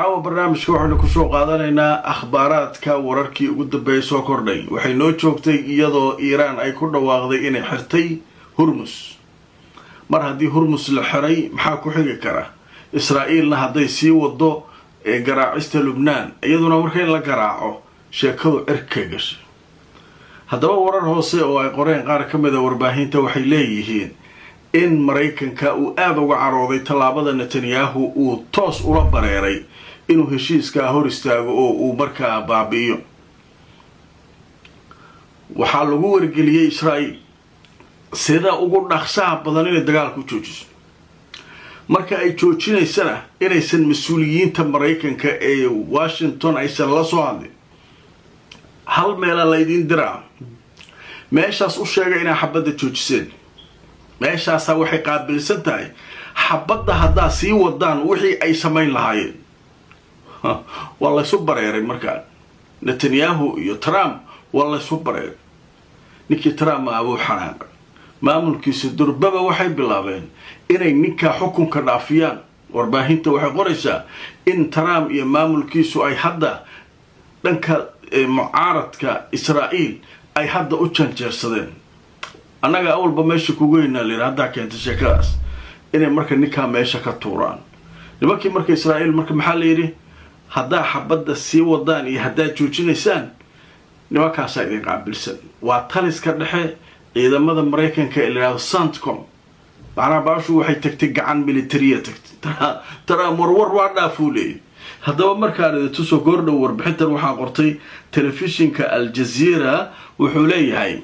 Caawa barnaamijka waxaynu kusoo qaadanaynaa akhbaaraadka, wararkii ugu dambeeyay soo kordhay. Waxay noo joogtay iyadoo Iiraan ay ku dhawaaqday inay xirtay Hurmus. Mar haddii Hurmus la xiray, maxaa ku xigi kara? Israa'iilna hadday sii wado garaacista Lubnaan, iyaduna marka in la garaaco, sheekadu cirkay gashay. Haddaba warar hoose oo ay qoreen qaar ka mida warbaahinta waxay leeyihiin in Maraykanka uu aada uga carooday tallaabada Netanyahu uu toos ula bareeray inuu heshiiskaa hor istaago oo uu markaa baabi'iyo. Waxaa lagu wargeliyey Israa'iil sida ugu dhaqsaha badan inay dagaalku joojiso. Marka ay joojinaysana, inaysan mas-uuliyiinta Maraykanka ee Washington aysan la soo hadlin. Hal meela laydiin diraa, meeshaas u sheega inaa xabadda joojiseen. Meeshaasaa waxay qaabilsan tahay xabadda haddaa sii wadaan wixii ay samayn lahaayeen. Waa laysu bareeray markaa Netanyahu iyo Trump, waa laysu bareeray. Ninkii Trump ah buu xanaaqay, maamulkiisa durbaba waxay bilaabeen inay ninkaa xukunka dhaafiyaan. Warbaahinta waxay qoraysaa in Trump iyo maamulkiisu ay hadda dhanka mucaaradka Israa'iil ay hadda u janjeersadeen. Annaga awalba meesha kugu haynaa layidhi, haddaa keentay sheekadaas inay marka ninkaa meesha ka tuuraan nimankii. Marka Israa'iil marka maxaa la yidhi? Haddaa xabadda sii wadaan iyo haddaad joojinaysaan, nimankaasaa idin qaabilsan, waa taliska dhexe ciidamada Maraykanka ee la yidhahdo CENTCOM. Macnaha baashu waxay tagtay gacan militariya tagtay. Trump warwar waa dhaafuu leeyay. Haddaba markaan idin tuso goordhow warbixintan waxaa qortay telefishinka Al Jazeera. Wuxuu leeyahay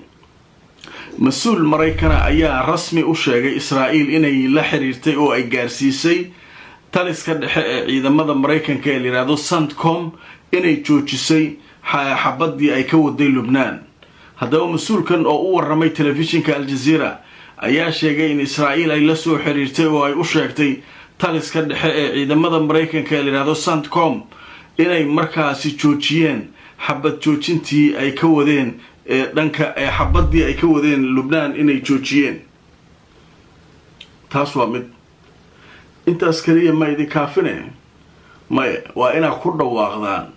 mas-uul Maraykana ayaa rasmi u sheegay Israa'iil inay la xiriirtay oo ay gaarsiisay taliska dhexe ee ciidamada Maraykanka ee la yidhaahdo CENTCOM inay joojisay xabadii ay ka waday Lubnaan. Haddaba mas-uulkan oo u waramay telefishinka Al Jazeera ayaa sheegay in Israa'iil ay la soo xiriirtay oo ay u sheegtay taliska dhexe ee ciidamada Maraykanka ee la yidhaahdo CENTCOM inay markaasi joojiyeen xabad joojintii ay ka wadeen dhanka xabadii ay ka wadeen Lubnaan inay joojiyeen. Taas waa mid. Intaas kaliya ma idin kaafine? Maya, waa inaad ku dhawaaqdaan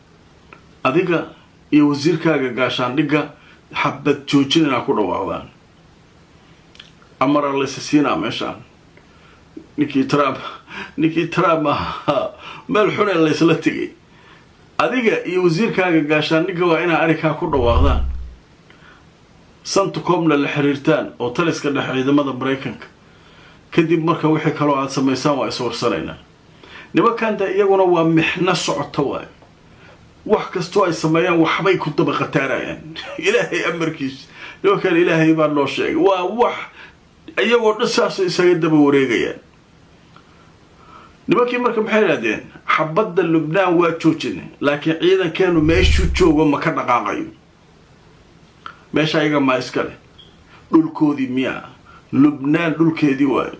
adiga iyo wasiirkaaga gaashaandhigga xabad joojin inaad ku dhawaaqdaan. Amara laysa siinaa meeshaan. Ninkii Trump ahaa meel xune laysla tegay. Adiga iyo wasiirkaaga gaashaandhigga waa inaa arrinkaa ku dhawaaqdaan, CENTCOM-na la xiriirtaan oo taliska dhexe ciidamada Maraykanka. Kadib marka wixii kaloo aada samaysaan waa iswarsanaynaa. Nimankanta iyaguna waa mixno socota waayo, wax kastoo ay sameeyaan waxbay ku daba khataarayaan. Ilaahay amarkiisa, nimankan Ilaahay baa noo sheegay, waa wax iyagoo dhan saasay isaga daba wareegayaan nimankii. Marka maxay idhahdeen? Xabadda Lubnaan waa joojinay, laakiin ciidankeenu meeshuu joogo ma ka dhaqaaqayo. Meesha ayaga maa iska leh? Dhulkoodii miyaa? Lubnaan dhulkeedii waayo.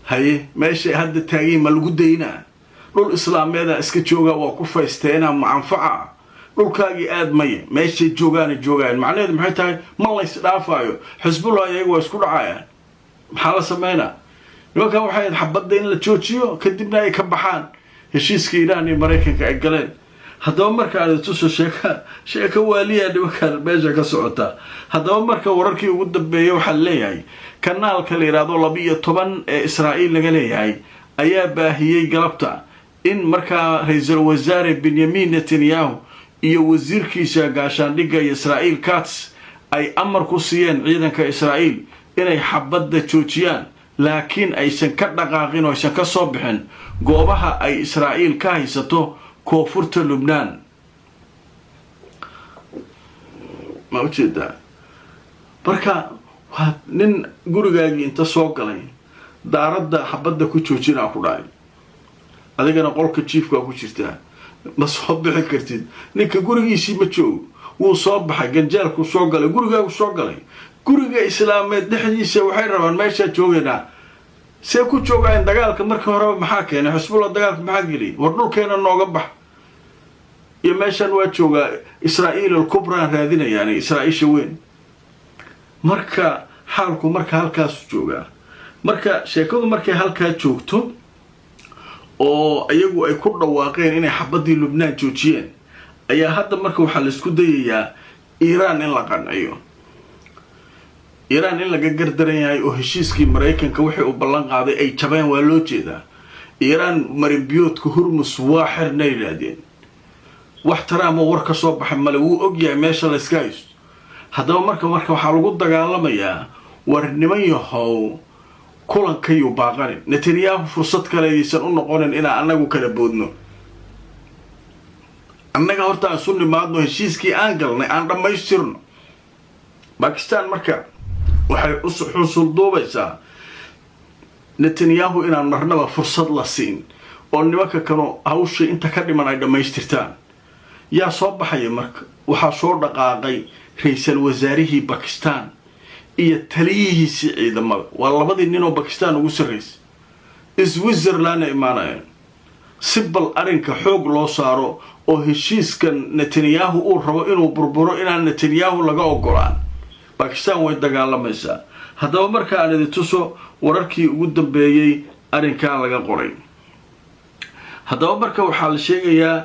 Haye, meeshay hadda taagayin ma lagu daynaa? Dhul islaameeda iska joogaa, waa ku faysteenaa, ma anfaca dhulkaagii aad maya. Meeshay joogaana joogayan. Macnaheedu maxay tahay? Ma lays dhaafaayo. Xisbullah iyaga waa isku dhacayaan. Maxaa la sameynaa? Nimankan waxay ahayd xabadda in la joojiyo, kadibna ay ka baxaan heshiiska Iiraan iyo Maraykanka ay galeen. Haddaba markaan tuso sheeka, sheeko waaliya nimankaan meesha ka socotaa. Haddaba marka wararkii ugu dambeeyay waxaa leeyahay kanaalka la yidhaahdo 12 ee Israa'iil laga leeyahay ayaa baahiyey galabta in markaa ra-iisul wasaare Benyamin Netanyahu iyo wasiirkiisa gaashaandhigga Israa'iil Katz ay amar ku siiyeen ciidanka Israa'iil inay xabadda joojiyaan, laakiin aysan ka dhaqaaqin oo aysan ka soo bixin goobaha ay Israa'iil ka haysato koonfurta Lubnaan. Ma ujeedaa? Marka waa nin gurigaagii inta soo galay daaradda xabadda ku joojinaa ku dhahay, adigana qolka jiifkaa ku jirtaa, ma soo bixi kartid. Ninka gurigiisii ma joogo, wuu soo baxay, ganjaalkuu soo galay, gurigaagu soo galay, guriga islaameed dhexdiisa. Waxay rabaan meeshaa joogaynaa. See ku joogaan? Dagaalka markii horeba maxaa keenay? Xisbullah dagaalka maxaa geliyay? War dhulkeena nooga bax iyo meeshan waa joogaa. Israa'iil alkubraan raadinayaan, Israa'iisha weyn. Marka xaalku marka halkaasu joogaa. Marka sheekadu markay halkaa joogto Oo iyagu ay ku dhawaaqeen inay xabaddii Lubnaan joojiyeen ayaa hadda marka waxaa laisku dayayaa Iiraan in la qanciyo, Iiraan in laga gardaran yahay oo heshiiskii Maraykanka wixii uu ballan qaaday ay jabeen. Waa loo jeedaa, Iiraan marinbiyoodka Hurmus waa xirna yidhaahdeen. Wax Trump war ka soo baxay male, wuu ogyahay meesha layska haysto. Haddaba marka waxaa lagu dagaalamayaa, war niman yahow, kulankayuu baaqanin, Netanyahu fursad kale aysan u noqonin inaan annagu kala boodno. Annaga horta aan isu nimaadno, heshiiskii aan galnay aan dhammaystirno. Bakistan marka waxay xusul duubaysaa Netanyahu inaan marnaba fursad la siin oo nimanka kano hawsha inta ka dhiman ay dhammaystirtaan. Yaa soo baxaya marka? Waxaa soo dhaqaaqay ra-iisal wasaarihii Bakistan iyo taliyihiisii ciidamada. Waa labadii nin oo Bakistan ugu sarraysay. Switzerlandna imaanayaan si bal arrinka xoog loo saaro oo heshiiskan Netanyahu uu rabo inuu burburo inaan Netanyahu laga ogolaan. Bakistan way dagaalamaysaa. Haddaba marka aan idin tuso wararkii ugu dambeeyey arrinkaa laga qoray. Haddaba marka waxaa la sheegayaa,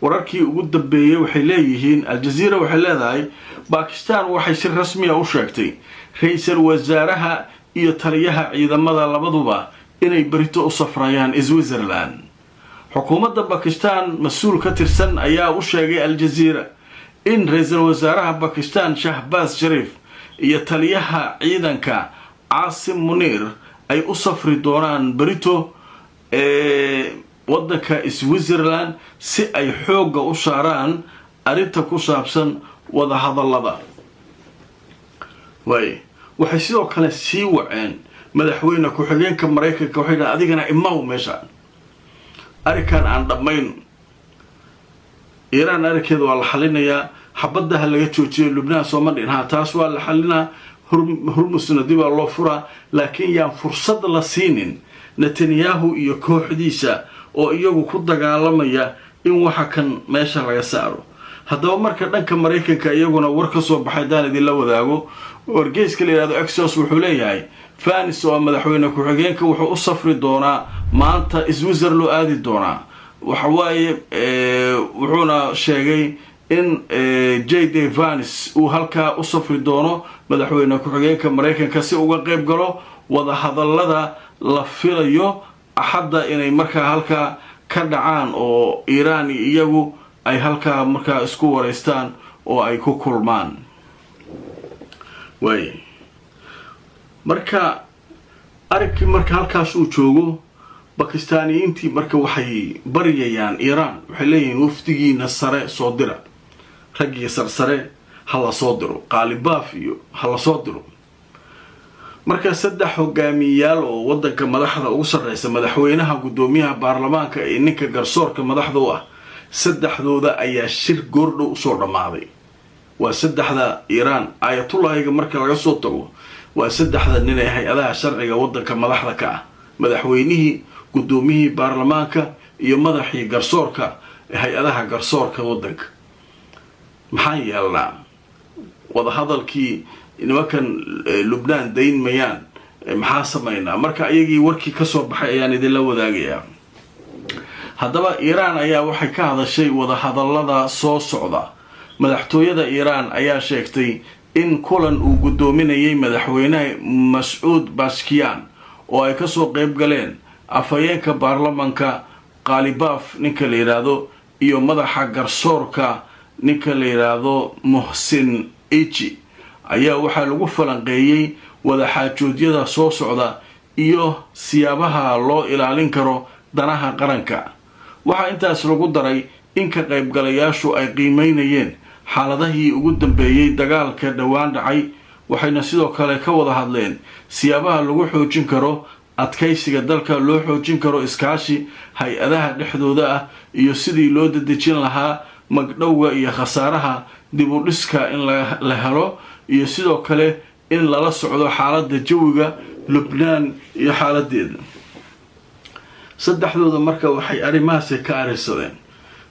wararkii ugu dambeeyey waxay leeyihiin, Aljaziira waxay leedahay, Bakistan waxay si rasmiya u sheegtay ra-iisal wasaaraha iyo taliyaha ciidamada labaduba inay berito u safrayaan Switzerland. Xukuumadda Bakistan mas-uul ka tirsan ayaa u sheegay Aljaziira in ra-iisul wasaaraha Bakistan Shahbaaz Shariif iyo taliyaha ciidanka Caasim Muniir ay u safri doonaan berito ee waddanka Switzerland si ay xoogga u saaraan arrinta ku saabsan wadahadallada. Waay waxay sidoo kale sii waceen madaxweyne ku-xigeenka Maraykanka. Waxay dhahan, "Adigana imaw meeshaan, arrinkan aan dhammayno." Iiraan arrinkeeda waa la xalinayaa, xabaddaha laga joojiyo Lubnaan, sooma dhinhaa? Taas waa la xalinaa, Hurmusna dibaa loo furaa, laakiin yaan fursad la siinin Netanyahu iyo kooxdiisa oo iyagu ku dagaalamaya in waxa kan meesha laga saaro. Haddaba marka dhanka Maraykanka iyaguna war ka soo baxay haddaan idinla wadaago, wargeyska la yihahdo Axios wuxuu leeyahay, Vance oo madaxweyne ku-xigeenka wuxuu u safri doonaa maanta, Switzerland loo aadi doonaa. Waxawaaye wuxuuna sheegay in J D Vance uu halkaa u safri doono, madaxweyne ku-xigeenka Maraykanka, si uga qeyb galo wadahadallada la filayo Axadda inay markaa halkaa ka dhacaan oo Iiraan iyo iyagu ay halkaa markaa isku wareystaan oo ay ku kulmaan. Waay marka arrinkii marka halkaas uu joogo, Bakistaaniyiintii marka waxay baryayaan Iiraan. Waxay leeyihiin, "Wafdigiina sare soo dira, raggii sarsare ha la soo diro, Qaalibaaf iyo ha la soo diro." Marka saddex hogaamiyeyaal oo waddanka madaxda ugu sarreysa, madaxweynaha, guddoomiyaha baarlamaanka iyo ninka garsoorka madaxda u ah, saddexdooda ayaa shir goordhow usoo dhammaaday. Waa saddexda Iiraan Aayatullahiga marka laga soo tago, waa saddexda nin ee hay-adaha sharciga waddanka madaxda ka ah: madaxweynihii, guddoomiyihii baarlamaanka iyo madaxii garsoorka, hay-adaha garsoorka waddanka. Maxaan yeelnaa? Wadahadalkii nimankan Lubnaan dayn mayaan, maxaa samaynaa? Marka iyagii warkii kasoo baxay ayaan idinla wadaagayaa. Haddaba Iiraan ayaa waxay ka hadashay wadahadallada soo socda. Madaxtooyada Iiraan ayaa sheegtay in kulan uu guddoominayay madaxweyne Mascuud Pezeshkian oo ay kasoo qeyb galeen afhayeenka baarlamanka Qaalibaaf ninka la yidhaahdo iyo madaxa garsoorka ninka la yidhaahdo Muhsin Ejei ayaa waxaa lagu falanqeeyey wadaxaajoodyada soo socda iyo siyaabaha loo ilaalin karo danaha qaranka. Waxaa intaas lagu daray in ka qaybgalayaashu ay qiimeynayeen xaaladahii ugu dambeeyey dagaalka dhowaan dhacay, waxayna sidoo kale ka wada hadleen siyaabaha lagu xoojin karo adkaysiga dalka, loo xoojin karo iskaashi hay-adaha dhexdooda ah iyo sidii loo dedejin lahaa magdhowga iyo khasaaraha dib u dhiska in la helo, iyo sidoo kale in lala socdo xaaladda jawiga Lubnaan iyo xaaladeeda. Saddexdooda marka waxay arrimahaasi ka arrinsadeen.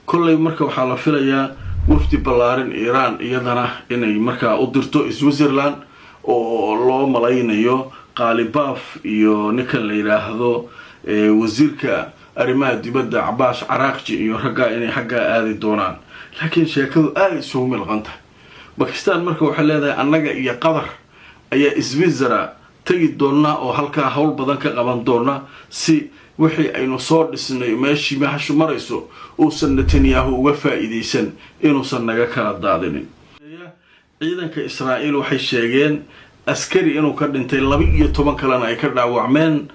Kollay marka waxaa la filayaa wafdi ballaarin Iiraan iyadana inay markaa u dirto Switzerland oo loo malaynayo. Qaalibaaf iyo ninkan la yidhaahdo wasiirka arrimaha dibadda Cabaas Caraaqji iyo raggaa inay xaggaa aadi doonaan. Laakiin sheekadu aada isugu milqan tahay. Bakistan marka waxay leedahay, annaga iyo Qatar ayaa Switzera tegi doona oo halkaa hawl badan ka qaban doona, si wixii aynu soo dhisnay meeshii mahashu marayso uusan Netanyahu uga faa'iidaysan inuusan naga kala daadinin. Ciidanka Israa'iil waxay sheegeen askari inuu ka dhintay, 12 kalena ay ka dhaawacmeen,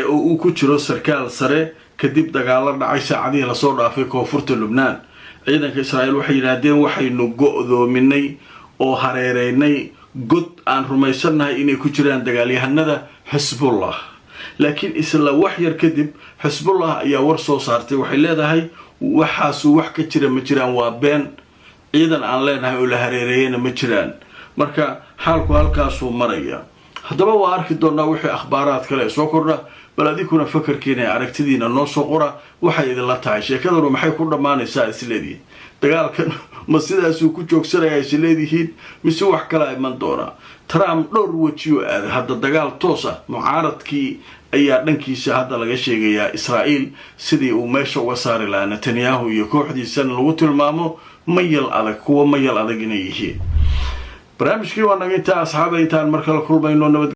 oo uu ku jiro sarkaal sare, kadib dagaalo dhacay saacadihii lasoo dhaafay koonfurta Lubnaan. Ciidanka Israa'iil waxay yidhaahdeen, waxaynu go'doominay oo hareereynay god aan rumaysannahay inay ku jiraan dagaalyahanada Xisbullah. Laakiin isla wax yar kadib Xisbullah ayaa war soo saartay. Waxay leedahay, waxaasuu wax ka jira ma jiraan, waa been, ciidan aan leenahay oo la hareereeyana ma jiraan. Marka xaalku halkaasuu maraya. Haddaba waa arki doonaa wixii akhbaaraad kale soo kordha. Bal adinkuna fakarkiina, aragtidiina noo soo qora. Waxay idinla tahay, sheekadanu maxay ku dhammaanaysaa isleedihiin? Dagaalkan ma sidaasuu ku joogsanayaa isleedihiin, mise wax kalaa iman doonaa? Trump dhowr wejiyo aaday hadda dagaal toos ah. Mucaaradkii ayaa dhankiisa hadda laga sheegayaa Israa'iil sidii uu meesha uga saari lahaa Netanyahu iyo kooxdiisana lagu tilmaamo mayal adag, kuwa mayal adag inay yihiin. Barnaamijkii waa naga intaa, asxaaba. Intaan mar kala kulmayno, nabad.